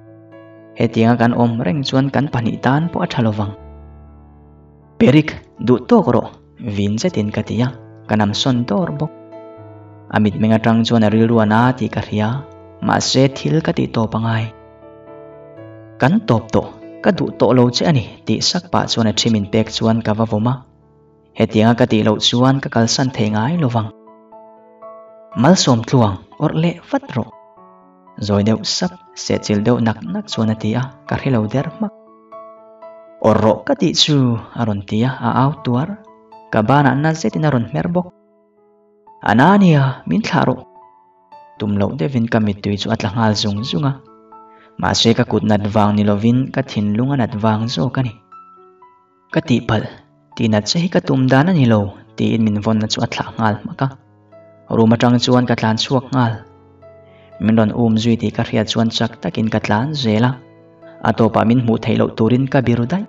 Hetianga kan awm reng chuan kan pahnih tan pawh a tha lovang. Perik, duh tawk rawh, vin zetin ka ti a, ka nam sawn dawr bawk. A mitmeng atang chuan a rilru a na tih ka hria, mahse thil ka tih tawp a ngai. Kan tawp tawh, ka duh tawh lo che a ni tih sak pah chuan a thi min pek chuan ka va vawm a. Hetianga ka tih loh chuan ka kalsan thei ngai lovang. Malsawm tluang awrh leh vat rawh. Zawi deuh sap, sehchilh deuh nak nak chuan a ti a, ka hre lo der hmak. Awrh rawh ka tih chu a rawn ti a, a au tuar. Ka banah na zetin a rawn hmer bawk. A na nia, min thlah rawh. Tum loh deuhin ka mittui chu a tla nghal zung zung a. Mahse ka kut nat vang ni lovin ka thinlung a nat vang zawk a ni. Ka tihpalh, tih nat che hi ka tum dan a ni lo, tiin min vawnna chu a thlah nghal hmak a. Room atang chuan ka tlan chhuak nghal. Min rawn um zui tih ka hriat chuan chak takin ka tlan zel a, a tawpah min hmuh theih loh turin ka biru daih.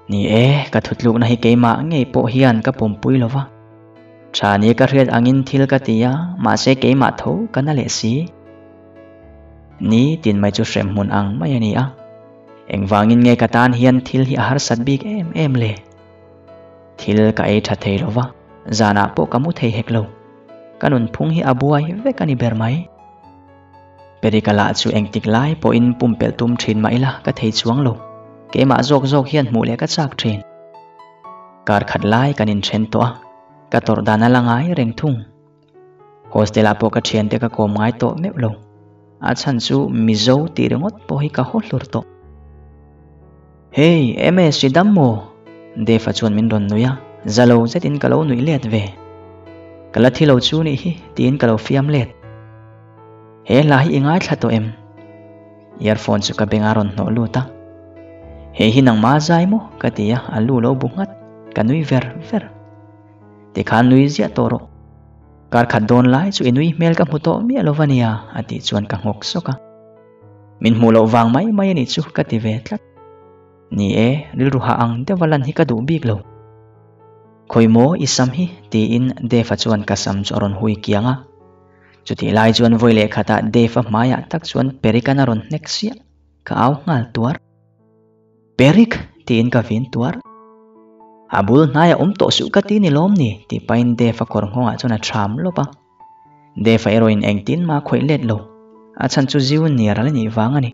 Ni e, ka thutlukna hi keimah ngei pawh hian ka pawmpui lo va. Tha nia ka hriat angin thil ka ti a, mahse keimah tho ka na leh si. Ni tin mai chu hremhmun ang mai a ni a. Engvangin nge ka tan hian thil hi a harsat bik em em le? Thil ka ei tha thei lo va, zanah pawh ka mu thei hek lo. Ka nunphung hi a buai vek a ni ber mai. Perika lah chu engtik lai pawhin pumpelh tum thin mah ila ka thei chuang lo. Keimah zawk zawk hian hmuh leh ka chak thin. Kar khat lai kan inthen tawh a, ka tawrh dan a la ngai reng thung. Hostel ah pawh ka thiante ka kawm ngai tawh meuh lo. A chhan chu Mizo tih ringawt pawh hi ka haw hlur tawh. Hey, MS i dam maw? Dave-a chuan min rawn nui a, za lo zetin ka lo nuih let ve. Ka la thi lo chu nih hi tiin ka lo fiam let. He hla hi i ngaithla tawh em? Earphone chu ka beng a rawn hnawh lut a. Hei hi nangmah zai maw? ka ti a, a lu lo bu nghat. Ka nui ver ver. Tikhan nui ziah tawh rawh. Kar khat dawn lai chu i nui hmel ka hmu tawh miah lo va nia, a tih chuan ka nghawk sawk a. Min hmuh loh vang mai mai a nih chu ka ti ve tlat. Ni e, rilru hah ang deuha lan hi ka duh bik lo. Khawi maw i sam hi? tiin Dave-a chuan ka sam chu a rawn hui kiang a. Chutih lai chuan vawi leh khatah Dave-a hmaiah tak chuan Perikan a rawn hnek siah. Ka au nghal tuar. Perik! tiin ka vin tuar. A bul hnaiah awm tawh suh ka ti ni lawm ni? tih pahin Dave-a kawr nghawngah chuan a ṭham lawp a. Dave-a erawhin engtin mah a khawih let lo. A chhan chu junior a la nih vang a ni.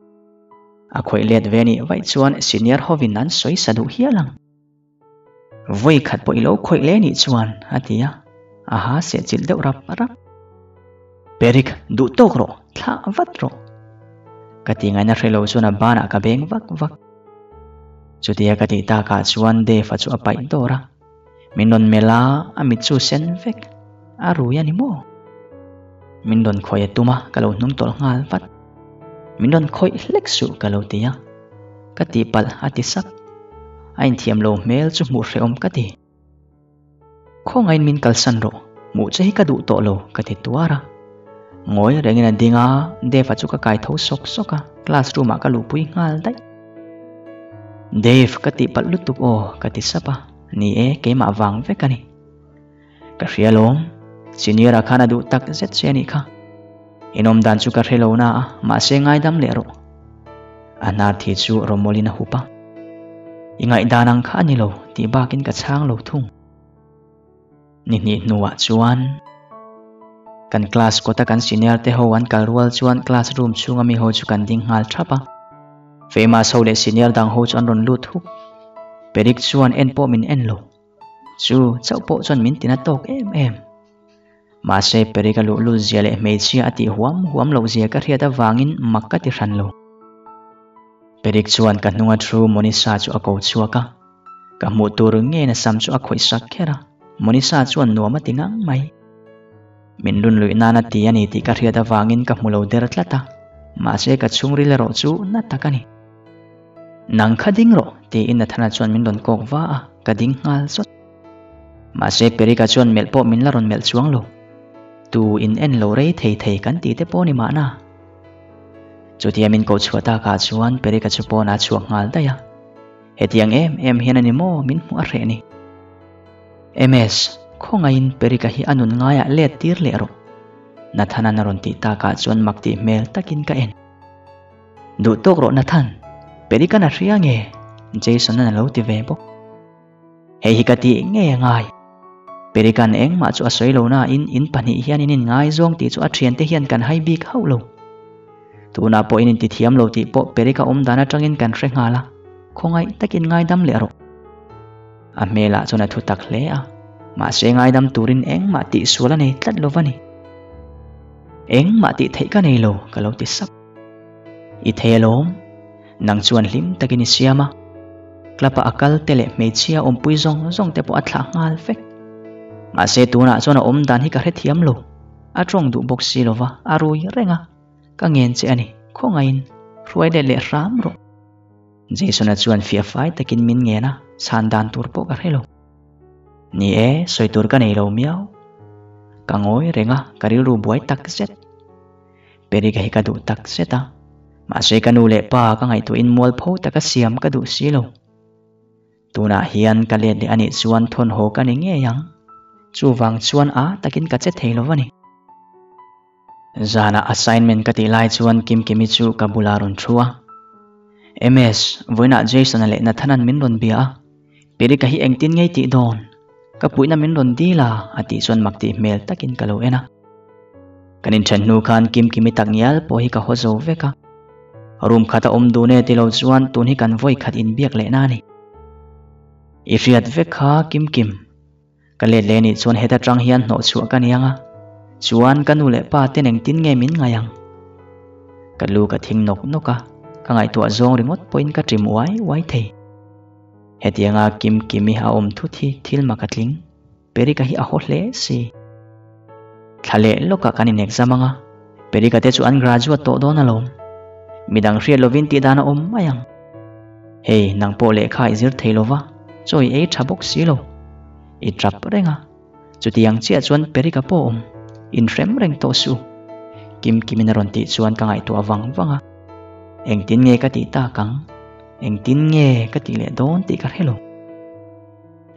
A khawih let ve nih vaih chuan senior hovin an sawi sa duh hial ang. Vawi khat pawh i lo khawih leh nih chuan, a ti a, a ha sehchilh deuh rap rap. Perik, duh tawk rawh, thlah vat rawh. Ka ti ngaihna hre lo chuan a banah ka beng vak vak. Chutia ka tih takah chuan Dave-a chu a paih dawr a. Min rawn melh a, a mit chu sen vek. A rui a ni maw? Min rawn khawih a tum a, ka lo hnung tawlh nghal vat. Min rawn khawih hlek suh ka lo ti a. Ka tihpalh a ti sak. A inthiam lo hmel chu hmuh hrehawm ka ti. Khawngain min kalsan rawh. Hmuh che hi ka duh tawh lo ka ti tuar a. Ngawi rengin a ding a, Dave-a chu ka kai tho sawk sawk a, class room ah ka luhpui nghal daih. Dave ka tih palh lutuk aw ka ti sap a, ni e keimah vang vek a ni. Ka hria lawm, senior-a khan a duh tak zet che a nih kha. Inawm dan chu ka hre lo na a, mahse ngaidam leh rawh. A hnar thi chu rawmawlin a hup a. I ngaihdan ang kha a ni lo tih bakin ka chhang lo thung. Ni hnih hnuah chuan kan class kawta kan senior te ho an kal rual chuan class room chhunga mi ho chu kan ding nghal thap a. Famous ho leh senior dang ho chu an rawn lut huk. Perik chuan en pawh min en lo. Chu chauh pawh chuan min tina tawk em em. Mahse Perik a luh lut zia leh hmeichhia a tih huam huam loh zia ka hriat avangin mak ka ti hran lo. Perik chuan ka hnunga thu Monisa chu a ko chhuak a. Ka hmuh tur nge na sam chu a khawih sak kher a, Monisa chuan nuam a ti ngang mai. Min run luih nan a ti a ni tih ka hriat avangin ka hmu lo der tlat a, mahse ka chhungril erawh chu na tak a ni. Nang kha ding rawh tiin Nathana chuan min rawn kawk va a, ka ding nghal zawt. Mahse Perika chuan melh pawh min la rawn melh chuang lo. Tu in en lo rei thei thei kan tih te pawh ni mahna. Chutia min koh chhuah takah chuan Perika chu pawnah a chhuak nghal daih a. Hetiang em em hian a ni maw min hmuh a hreh ni. MS, khawngaihin Perika hi a nun ngaiah let tir leh rawh. Nathan-a'n a rawn tih takah chuan mak tih hmel takin ka en. Duh tawk rawh Nathan, Perika'n a hria nge? Jason-a'n a lo ti ve bawk. Hei hi ka tih ngei a ngai. Perika'n engmah chu a sawi lo nain in pahnih hian in inngaizawng tih chu a thiante hian kan hai bik hauh lo. Tunah pawh in intithiam lo tih pawh Perika awm dan atangin kan hre nghal a, khawngaih takin ngaidam leh rawh. A hmelah chuan a thu tak hle a, mahse ngaidam turin engmah tihsual a nei tlat lo va ni. Engmah tih theih ka nei lo, ka lo ti sap. I thei alawm, nang chuan hlim takin i siam a, club-a a kal te leh hmeichhia awmpui zawng zawng te pawh a thlah nghal vek. Mahse tunah chuan a awm dan hi ka hrethiam lo. A tawng duh bawk si lova, a rui reng a, Ka ngen che a ni, khawngaihin hruai let leh hram rawh. Jason-a chuan fiah fai takin min ngen a, chhan dan tur pawh ka hre lo. Ni e, sawi tur ka nei lo miau. Ka ngawi reng a, ka rilru buai tak zet. Perika hi ka duh tak zet a, mahse ka nu leh pa ka ngaihtuahin mualpho taka siam ka duh si lo. Tunah hian ka let leh a nih chuan thawnhaw ka ni ngei ang. Chuvang chuan a takin ka che thei lo a ni. Zanah assignment ka tih lai chuan Kimkimi chu ka bulah a rawn thu a. MS, vawiinah Jason-a leh Nathan-a'n min rawn bia a. Perika hi engtin ngei tih dawn? Ka puihna min rawn dil a, a tih chuan mak tih hmel takin ka lo en a. Kan inthen hnu khan Kimkimi tak ngial pawh hi ka haw zo vek a. Room khat a awm dun e ti lo chuan tun hi kan vawi khat inbiak leh na a ni. I hriat vek kha Kimkim. Ka let leh nih chuan heta tang hian hnawh chhuah ka ni ang a, chuan ka nu leh pa ten engtin nge min ngai ang? Ka lu ka thing nawk nawk a, ka ngaihtuah zawng ringawt pawhin ka ṭim uai uai thei. Hetianga Kimkimi a awm thut hi thil mak a tling. Perika hi a haw hle si. Thla leh lawkah kan in exam ang a, Perika te chu an graduate tawh dawn alawm. Midang hriat lovin tih dan a awm mai ang. Hei, nang pawh lehkha i zir thei lova, chaw i ei tha bawk si lo. I tap reng a, chutiang chiah chuan Perika pawh awm, inhrem reng tawh suh. Kimkimin a rawn tih chuan ka ngaihtuah vang vang a. Engtin nge ka tih tak ang? Engtin nge ka tih leh dawn tih ka hre lo.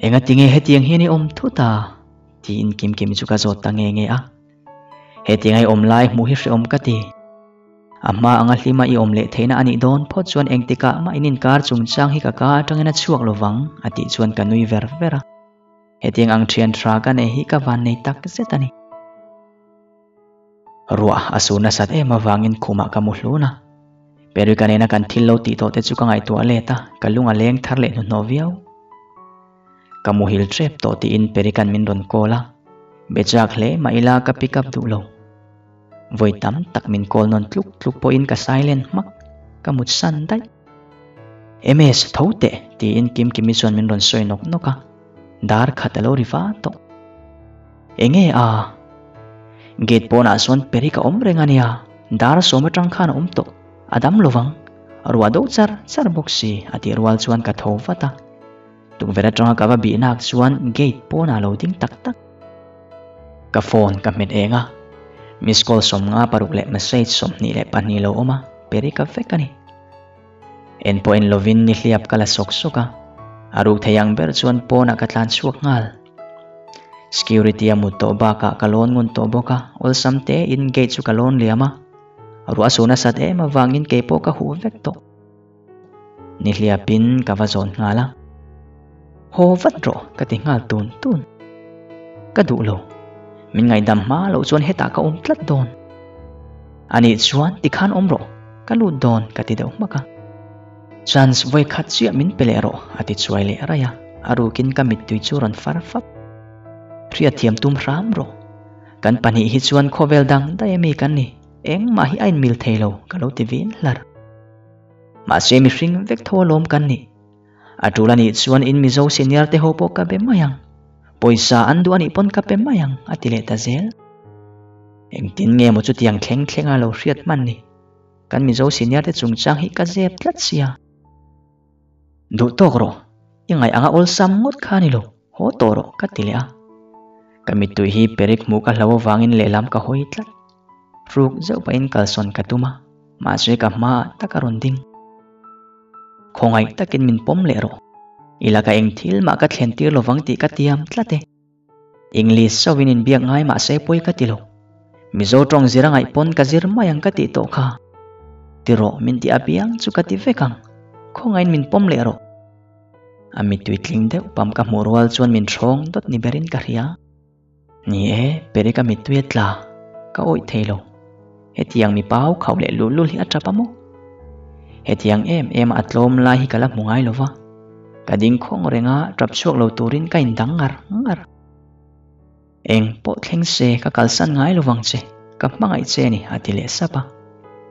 Engati nge hetiang hian i awm thut a? tiin Kimkimi chu ka zawt ta nge nge a. Hetiang a i awm lai hmuh hi hreawm ka ti. A hma anga hlima i awm leh theihna a nih dawn phawt chuan engtikah mah in inkar chungchang hi ka ka atangin a chhuak lovang a tih chuan ka nui ver ver a. Hetiang ang thian tha ka nei hi ka van nei tak zet a ni. Ruah a sur nasat em avangin khumah ka mu hlun a. Perika nena kan thil lo tih tawh te chu ka ngaihtuah let a, ka lung a leng thar leh hnuhnawh viau. Ka muhil tep tawh tiin Perikan min rawn call a, be chak hle mah ila ka pick up duh lo. Vawi tam tak min call nawn tluk tluk pawhin ka silent hmak, ka mut san daih. MS, tho teh tiin Kimkimi chuan min rawn sawi nawk nawk a, dar khat a lo ri va tawh. Enge a? Gate pawnah chuan Perik a awm reng a nia, dar sawm atang khan a awm tawh, a dam lovang, ruah do char char bawk si a tih rual chuan ka tho vat a. Tukverh atanga ka va bihnak chuan gate pawnah a lo ding tak tak. Ka phone ka hmet eng a, miss call 56 leh message 22 lo awm a, Perika vek a ni. En pawh en lovin nihliap ka la sawk sawk a, a ruk thei ang ber chuan pawnah ka tlan chhuak nghal. Security a mut tawh bakah ka lawn ngun tawh bawk a, awlsam tein gate chu ka lawn liam a, ruah a su nasat em avangin kei pawh ka huh vek tawh. Nihliapin ka va zawn nghal a, Haw vat rawh ka ti nghal tun tun. Ka duh lo, min ngaihdam hma loh chuan hetah ka awm tlat dawn. Anih chuan tikhan awm rawh, ka lut dawn ka ti deuh hmak a. Chance vawi khat chiah min pe leh rawh a ti chuai leh raih a, a rukin ka mittui chu rawn far fap. Hriatthiam tum hram rawh, kan pahnih hi chuan khawvel dang daih ami kan ni, engmah hi a inmil thei lo ka lo ti vin hlar. Mahse mihring vek tho alawm kan ni. A tul anih chuan in Mizo senior te ho pawh ka be mai ang. Pawisa an duh anih pawn ka pe mai ang a ti leh ta zel. Engtin nge maw chutiang thleng thleng a lo hriat hman ni. Kan Mizo senior te chungchang hi ka zep tlat sia. Duh tawk rawh, i ngaih anga awlsam ngawt kha a ni lo, haw tawh rawh ka ti leh a. Ka mittui hi perik hmuh ka hlo avangin lehlam ka hawi tlat. Hruk zeuh pahin kalsawn ka tum a, mahse ka hmaah tak a rawn ding. Khawngaih takin min pawm leh rawh. I laka eng thil mah ka thlen tir lovang tih ka tiam tlat e. English chauhin inbiak ngai mahse pawi ka ti lo. Mizo tawng zir a ngaih pawn ka zir mai ang ka tih tawh kha. Ti rawh min tih apiang chu ka ti vek ang. Khawngaihin min pawm leh rawh. A mittui tling deuh pam ka hmuh rual chuan min hrawng dawt ni berin ka hria. Ni e, Perika mittui a tla, ka awih thei lo. Hetiang mipa ho khauh leh luhlul hi a tap a maw? Hetiang em em a tlawm lai hi ka la hmu ngai lo va. Ka ding khawng reng a, tap chhuak lo turin ka indang ngar ngar. Eng pawh thleng se ka kalsan ngai lo vang che, ka hmangaih che a ni a ti leh sap a.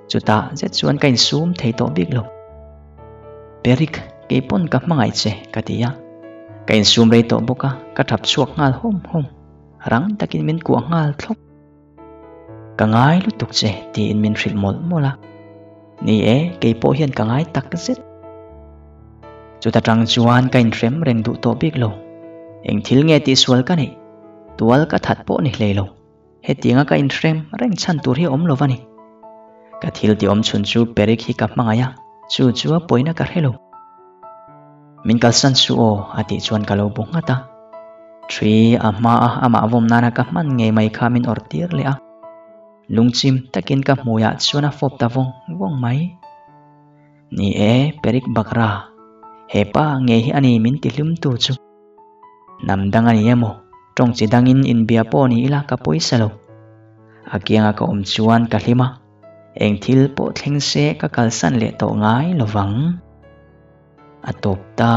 Chutah zet chuan ka insum thei tawh bik lo. Perik, kei pawn ka hmangaih che, ka ti a. Ka insum rei tawh bawk a, ka thap chhuak nghal hawm hawm. Rang takin min kuah nghal thlawp. Ka ngai lutuk che, tiin min hrilh mawlh mawlh a. Ni e, kei pawh hian ka ngai tak zet. Chuta tang chuan ka inhrem reng duh tawh bik lo. Eng thil nge tihsual ka neih? Tual ka that pawh ni hlei lo. Hetianga ka inhrem reng chhan tur hi a awm lo va ni. Ka thil ti awm chhun chu Perik hi ka hmangaih a, chu chu a pawina ka hre lo. Min kalsan suh aw, a tih chuan ka lo bu nghat a. Ṭhi a hma a amah vawm nana ka hman ngei mai kha min awrh tir leh a. Lungchim takin ka hmuiah chuan a fawp ta vawng vawng mai. Ni e, Perik Bakra, he pa ngei hi a ni min ti hlimtu chu. Hnam dang a ni emaw, tawng chi dangin inbia pawh ni ila ka pawisa lo. A kianga ka awm chuan ka hlim a, eng thil pawh thleng se ka kalsan leh tawh ngai lovang. A tawp ta.